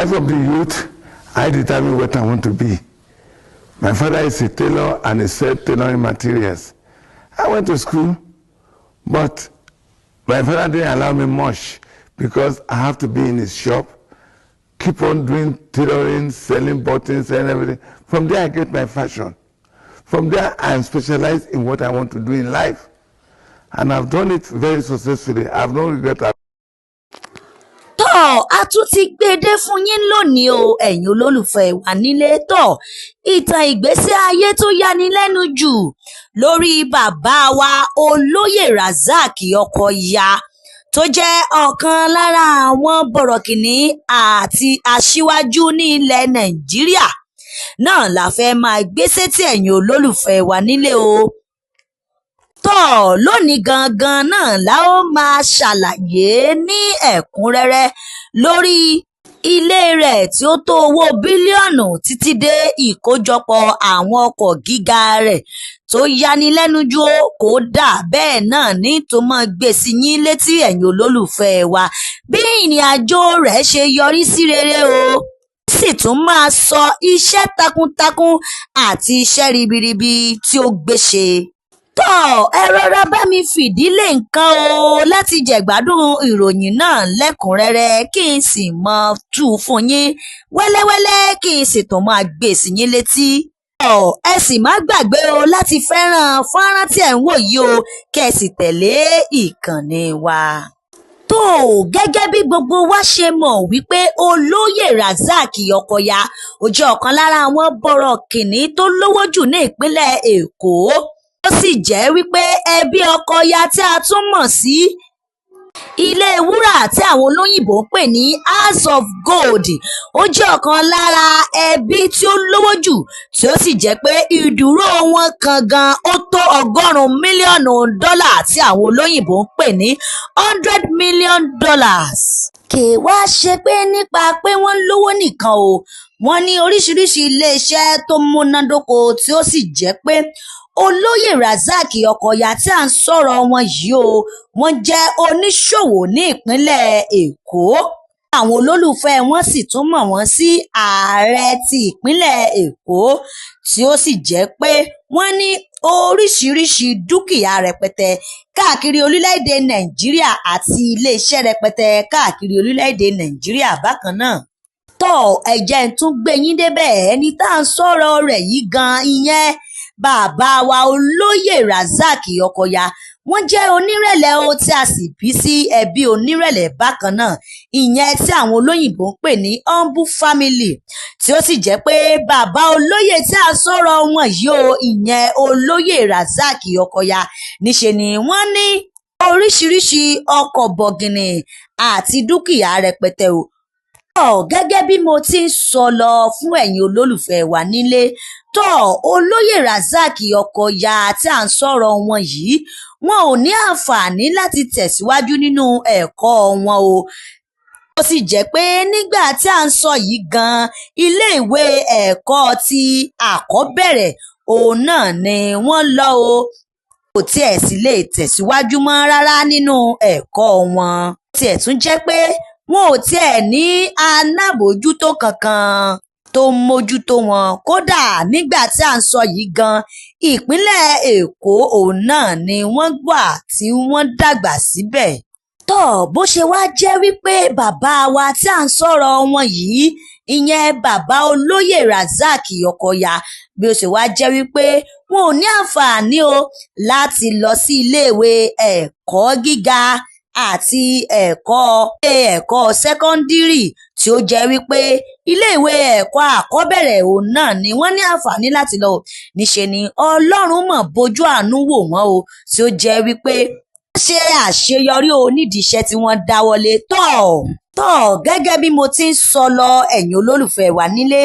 Right from the youth, I determine what I want to be. My father is a tailor and he sell tailoring materials. I went to school, but my father didn't allow me much because I have to be in his shop, keep on doing tailoring, selling buttons and everything. From there, I get my fashion. From there, I am specialized in what I want to do in life. And I've done it very successfully. I have no regret. Tọ́ a tún ti gbé e dé fún yín lónìí o, ẹ̀yin olólùfẹ́ wa nílé. Tọ́ ìtàn ìgbésí ayé tó yani lẹ́nu jù lórí bàbá wa Olóyè Razak Ọkọ̀yà, tó jẹ́ ọ̀kan lára àwọn bọ̀rọ̀kìnní àti aṣíwájú ní ilẹ̀ Nàìjíríà náà la fẹ́ máa gbé sétí ẹ̀yin olólùfẹ́ wa nílé o. Tọ́ lónìí gangan náà la ó máa ṣàlàyé ní ẹ̀kúnrẹ́rẹ́ lórí ilé rẹ̀ tí ó tó owó bílíọ̀nù, títí dé ìkójọpọ̀ àwọn ọkọ̀ gíga rẹ̀ tó yani lẹ́nu jù ó. Kódà bẹ́ẹ̀ náà ní tó máa gbé sí yín létí, ẹ̀yin olólùfẹ́ wa, bí ìrìn àjò rẹ̀ ṣe yọrí sí rere o, sì tún máa sọ iṣẹ́ takuntakun àti iṣẹ́ ribiribi tí ó gbé ṣe. Tọ́ ẹ rọra bá mi fìdí lé nǹkan o láti jẹ̀gbádùn ìròyìn náà lẹ́kùn-ún-rẹ́rẹ́, kí n sì máa tú u fún yín wẹ́lẹ́wẹ́lẹ́, kí n sì tún máa gbé sí yín létí. Ẹ sì má gbàgbé o láti fẹ́ràn fọ́nrán tí ẹ̀ ń wò yìí o, kẹ́ ẹ sì tẹ̀lé ìkànnì wa. Tó gẹ́gẹ́ bí gbogbo wa ṣe mọ̀ wípé Olóyè Razak Ọkọ̀yà, ó jẹ́ ọ̀kan lára àwọn bọ̀rọ̀kìnní tó lówó jù ní ìpínlẹ̀ Èkó, ó sì jẹ́ wípé ẹbí Ọkọ̀yà tí a tún mọ̀ sí ilé wúrà tí àwọn olóyìnbó ń pè ní House of Gold, ó jẹ́ ọ̀kan lára ẹbí tí ó lówó jù, tí ó sì jẹ́ pé ìdúró wọn kan gan ó tó 100 mílíọ̀nù dọ́là tí àwọn olóyìnbó ń pè ní $100 million. Kì í wá ṣe pé nípa pé wọ́n lówó nìkan o, wọ́n ní oríṣiríṣi iléeṣẹ́ tó múnádóko, tí ó sì jẹ́ pé Olóyè Razak Ọkọ̀yà tí à ń sọ̀rọ̀ wọn yìí o, wọ́n jẹ́ oníṣòwò ní ìpínlẹ̀ Èkó. Àwọn olólùfẹ́ wọn sì tún mọ̀ wọ́n sí ààrẹ ti ìpínlẹ̀ Èkó, tí ó sì jẹ́ pé wọ́n ní oríṣiríṣi dúkìá rẹpẹtẹ káàkiri orílẹ̀-èdè Nàìjíríà àti iléeṣẹ́ rẹpẹtẹ káàkiri orílẹ̀-èdè Nàìjíríà bákan náà. Tọ́ ẹ jẹ́ n tún gbé yín débẹ̀. Ẹni tá à ń sọ̀rọ̀ rẹ̀ yìí gan, ìyẹn bàbá wa Olóyè Razak Ọkọ̀yà, wọ́n jẹ́ onírẹ̀lẹ̀ o, tí a sì bí sí ẹbí onírẹ̀lẹ̀ bákan náà, ìyẹn tí àwọn olóyìnbó ń pè ní humble family, tí ó sì jẹ́ pé bàbá olóyè tí a sọ̀rọ̀ wọn yìí o, ìyẹn Olóyè Razak Ọkọ̀yà, níṣe ni wọ́n ní oríṣiríṣi ọkọ̀ bọ̀gìnì àti dúkìá rẹpẹtẹ o. Gẹ́gẹ́ bí mo ti ń sọ lọ fún ẹ̀yin olólùfẹ́ wa nílé, tọ́ Olóyè Razak Ọkọ̀yà tí à ń sọ̀rọ̀ wọn yìí, wọn ò ní àǹfààní láti tẹ̀síwájú nínú ẹ̀kọ́ wọn o. Ó sì jẹ́ pé nígbà tí à ń sọ yìí gan-an, iléèwé ẹ̀kọ́ ti àkọ́bẹ̀rẹ̀ òun náà ni wọ́n lọ o, kò tiẹ̀ sì lè tẹ̀síwájú mọ́ rárá nínú ẹ̀kọ́ wọn. Tiẹ̀ tún jẹ́ pé wọn ò tiẹ̀ ní alábòójútó kankan tó ń mójútó wọn. Kódà nígbà tí à ń sọ yìí gan, ìpínlẹ̀ Èkó òun náà ni wọ́n wà tí wọ́n dàgbà síbẹ̀. Tọ́ bó ṣe wá jẹ́ wípé bàbá wa tí à ń sọ̀rọ̀ wọn yìí, ìyẹn bàbá Olóyè Razak Ọkọ̀yà, bí ó ṣe wá jẹ́ wípé wọn ò ní àǹfààní o láti lọ sí iléèwé ẹ̀kọ́ gíga àti ẹ̀kọ́ sẹ́kọ́ńdírì, tí ó jẹ́ wípé iléèwé ẹ̀kọ́ àkọ́bẹ̀rẹ̀ òun náà ni wọ́n ní àǹfààní láti lọ, níṣe ni Ọlọ́run mọ̀ bójú àánú wò wọ́n o, tí ó jẹ́ wípé wọ́n ṣe àṣeyọrí o nídìí iṣẹ́ tí wọ́n dáwọ́lé. Tọ́ gẹ́gẹ́ bí mo ti ń sọ lọ, ẹ̀yin olólùfẹ́ wa nílé,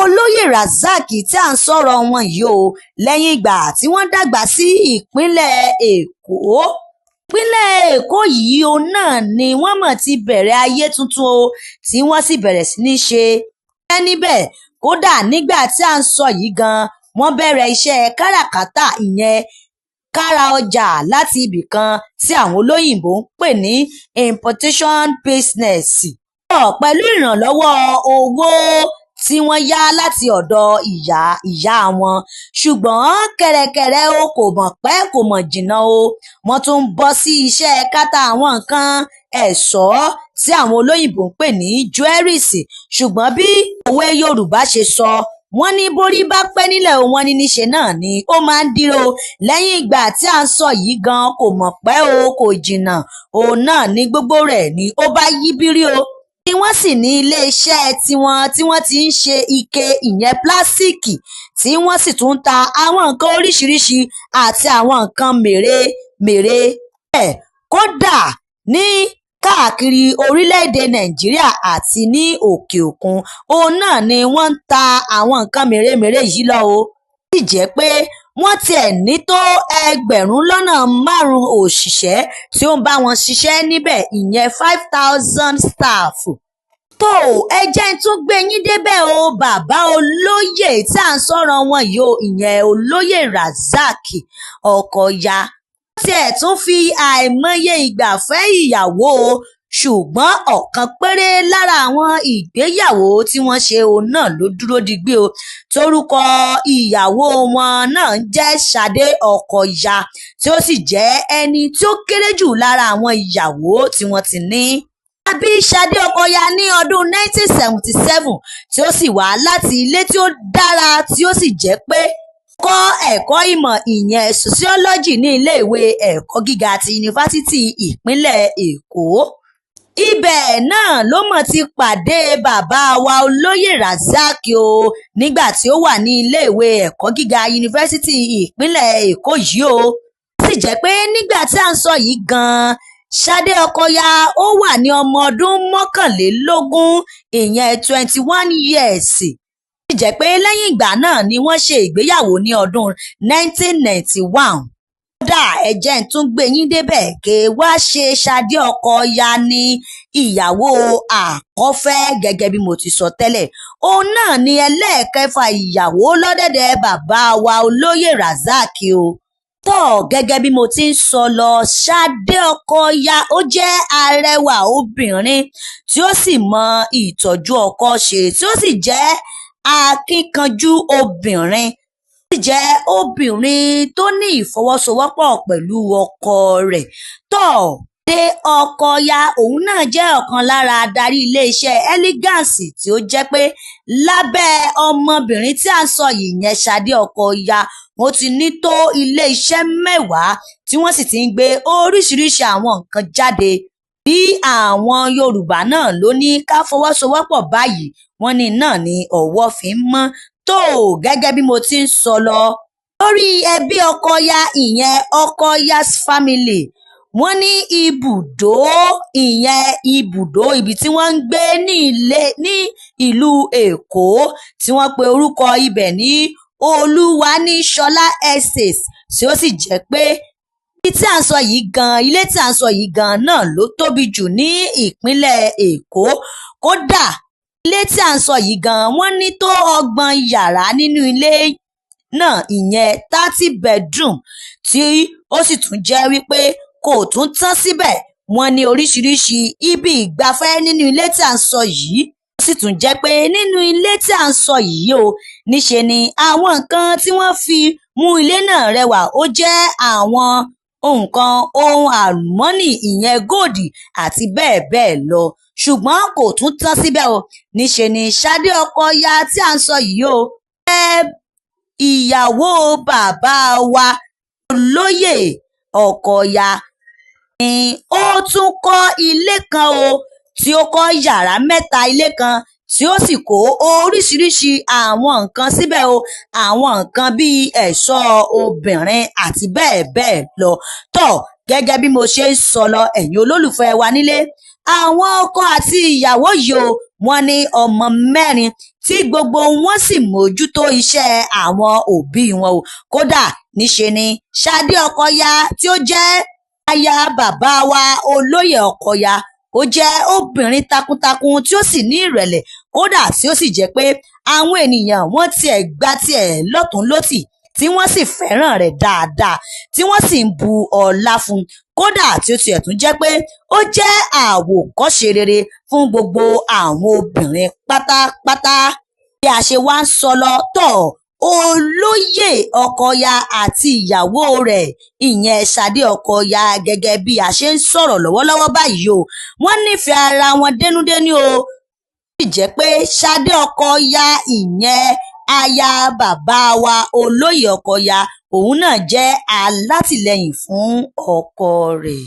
Olóyè Razak tí à ń sọ̀rọ̀ wọn yìí o, lẹ́yìn ìgbà tí wọ́n dàgbà sí ìpínlẹ̀ Èkó, ìpínlẹ̀ Èkó yìí òun náà ni wọ́n mọ̀ ti bẹ̀rẹ̀ ayé tuntun o, tí wọ́n sì bẹ̀rẹ̀ sí ní ṣe iṣẹ́ níbẹ̀. Kódà nígbà tí à ń sọ yìí gan, wọ́n bẹ̀rẹ̀ iṣẹ́ káràkátà, ìyẹn kára ọjà láti ibì kan tí àwọn olóyìnbó ń pè ní importation business. Pẹ̀lú ìrànlọ́wọ́ owó tí wọ́n yá láti ọ̀dọ̀ ìyá ìyá wọn. Ṣùgbọ́n kẹ̀rẹ̀kẹ̀rẹ̀ o, kò mọ̀ pẹ́, kò mọ̀ jìnnà o, wọ́n tún ń bọ́ sí iṣẹ́ kátà àwọn nǹkan ẹ̀ṣọ́ tí àwọn olóyìnbó ń pè ní jewelries. Ṣùgbọ́n bí òwe Yorùbá ṣe sọ, wọ́n ní borí bá pẹ́ nílẹ̀ o, wọ́n ní níṣe náà ni ó máa ń dírò. Lẹ́yìn ìgbà tí à ń sọ yìí gan, kò mọ̀ pẹ́ o, kò jìnnà, òun náà ní gbogbo rẹ̀ ni ó bá yí bírí o, tí wọ́n sì ní iléeṣẹ́ tiwọn tí wọ́n ti ń ṣe ike, ìyẹn pílásíìkì, tí wọ́n sì tún ń ta àwọn nǹkan oríṣiríṣi àti àwọn nǹkan mèremère bẹ́ẹ̀, kódà ní káàkiri orílẹ̀-èdè Nàìjíríà àti ní òkè òkun, òun náà ni wọ́n ń ta àwọn nǹkan mèremère yìí lọ o. Sì jẹ́ pé wọ́n tiẹ̀ ní tó 5,000 òṣìṣẹ́ tí ó ń bá wọn ṣiṣẹ́ níbẹ̀, ìyẹn 5,000 staff. Tó, ẹ jẹ́ n tún gbé yín débẹ̀ o. Bàbá olóyè tí à ń sọ̀rọ̀ wọn yìí o, ìyẹn olóyè Razak Ọkọya, tiẹ̀ tún fi àìmọye ìgbà fẹ́ ìyàwó o, ṣùgbọ́n ọ̀kan péré lára àwọn ìgbéyàwó tí wọ́n ṣe, òun náà ló dúró digbí o, torúkọ ìyàwó wọn náà ń jẹ́ Ṣadé Ọkọya, tí ó sì jẹ́ ẹni tí ó kéré jù lára àwọn ìyàwó tí wọ́n ti ní. A bí Ṣadé Ọkọya ní ọdún 1977, tí ó sì wá láti ilé tí ó dára, tí ó sì jẹ́ pé kọ́ ẹ̀kọ́ ìmọ̀, ìyẹn sociology, ní iléèwé ẹ̀kọ́ gíga ti Yunifásítì Ìpínlẹ̀ Èkó. Ibẹ̀ náà ló mọ̀ ti pàdé bàbá wa olóyè Razak o, nígbà tí ó wà ní iléèwé ẹ̀kọ́ gíga Yunifásítì Ìpínlẹ̀ Èkó yìí o. Sì jẹ́ pé nígbà tí à ń sọ yìí gan-an, Ṣadé Ọkọya ó wà ní ọmọ ọdún 21, ìyẹn 21 years. Sì jẹ́ pé lẹ́yìn ìgbà náà ni wọ́n ṣe ìgbéyàwó ní ọdún 1991. Kódà, ẹ jẹ́ n tún gbé yín débẹ̀, ké wá ṣe Ṣadé Ọkọya ní ìyàwó àkọ́fẹ́. Gẹ́gẹ́ bí mo ti sọ tẹ́lẹ̀, òun náà ni ẹlẹ́ẹ̀kẹfà ìyàwó lọ́dẹ̀dẹ̀ bàbá wa olóyè Razak o. Tọ́, gẹ́gẹ́ bí mo ti ń sọ lọ, Ṣadé Ọkọya ó jẹ́ arẹwà obìnrin tí ó sì mọ ìtọ́jú ọkọ ṣe, tí ó sì jẹ́ akíkanjú obìnrin, sì jẹ́ obìnrin tó ní ìfọwọ́sowọ́pọ̀ pẹ̀lú ọkọ rẹ̀. Tọ́, Ṣadé Ọkọya òun náà jẹ́ ọ̀kan lára adarí iléeṣẹ́ Elegance, tí ó jẹ́ pé lábẹ́ ọmọbìnrin tí à ń sọ yìí, yẹn Ṣadé Ọkọya, wọ́n ti ní tó iléeṣẹ́ 10 tí wọ́n sì ti ń gbé oríṣiríṣi àwọn nǹkan jáde. Bí àwọn Yorùbá náà ló ní ká fọwọ́sowọ́pọ̀ báyìí, wọ́n ní náà ni ọwọ́ fi ń mọ́ tó. Gẹ́gẹ́ bí mo ti ń sọ lọ lórí ẹbí Ọkọya, ìyẹn Ọkọya's family, wọ́n ní ibùdó, ìyẹn ibùdó ibi tí wọ́n ń gbé ní ilé ní ìlú Èkó, tí wọ́n pe orúkọ ibẹ̀ ní Olúwaníṣọlá Estate, tí ó sì jẹ́ pé ibi tí à ń sọ yìí gan, ilé tí à ń sọ yìí gan náà ló tóbi jù ní ìpínlẹ̀ Èkó. Kódà, ilé tí à ń sọ yìí gan, wọ́n ní tó 30 yàrá nínú ilé náà, ìyẹn 30 bedroom, tí ó sì tún jẹ́ wípé kò tún tán síbẹ̀, wọ́n ní oríṣiríṣi ibi ìgbafẹ́ nínú ilé tí à ń sọ yìí. Ó sì tún jẹ́ pé nínú ilé tí à ń sọ yìí o, níṣe ni àwọn nǹkan tí wọ́n fi mú ilé náà rẹwà, ó jẹ́ àwọn nǹkan ohun àlùmọ́ọ́nì, ìyẹn gold àti bẹ́ẹ̀ bẹ́ẹ̀ lọ. Ṣùgbọ́n kò tún tán síbẹ̀ o, níṣe ni Ṣadé Ọkọya tí à ń sọ yìí o jẹ́ ìyàwó bàbá wa olóyè Ọkọya ni ó tún kọ́ ilé kan o, tí ó kọ́ yàrá mẹ́ta, ilé kan tí ó sì kó oríṣiríṣi àwọn nǹkan síbẹ̀ o, àwọn nǹkan bíi ẹ̀ṣọ́ obìnrin àti bẹ́ẹ̀ bẹ́ẹ̀ lọ. Tọ́, gẹ́gẹ́ bí mo ṣe ń sọ lọ, ẹ̀yin olólùfẹ́ wa nílé, àwọn ọkọ àti ìyàwó yìí o, wọ́n ní ọmọ mẹ́rin tí gbogbo wọn sì mójútó iṣẹ́ àwọn òbí wọn o. Kódà, níṣe ni Ṣadé Ọkọya tí ó jẹ́ aya bàbá wa olóyè Ọkọya, ó jẹ́ obìnrin takuntakun tí ó sì ní ìrẹ̀lẹ̀, kódà tí ó sì jẹ́ pé àwọn ènìyàn wọ́n tiẹ̀ gba tiẹ̀ lọ́tùn lósì. tí wọ́n sì fẹ́ràn rẹ̀ dáadáa, tí wọ́n sì ń bu ọlá fún un, kódà tí ó tiẹ̀ tún jẹ́ pé ó jẹ́ àwòkọ́ṣe rere fún gbogbo àwọn obìnrin pátápátá. Bí a ṣe wá ń sọ lọ tọ̀, Olóyè Ọkọya àti ìyàwó rẹ̀, ìyẹn Ṣadé Ọkọya, gẹ́gẹ́ bí a ṣe ń sọ̀rọ̀ lọ́wọ́lọ́wọ́ báyìí o, wọ́n nífẹ̀ẹ́ ara wọn dénúdénú o. Ó sì jẹ́ pé Ṣadé Ọkọya, ìyẹn aya bàbá wa Olóyè Ọkọya, òun náà jẹ́ alátìlẹyìn fún ọkọ rẹ̀.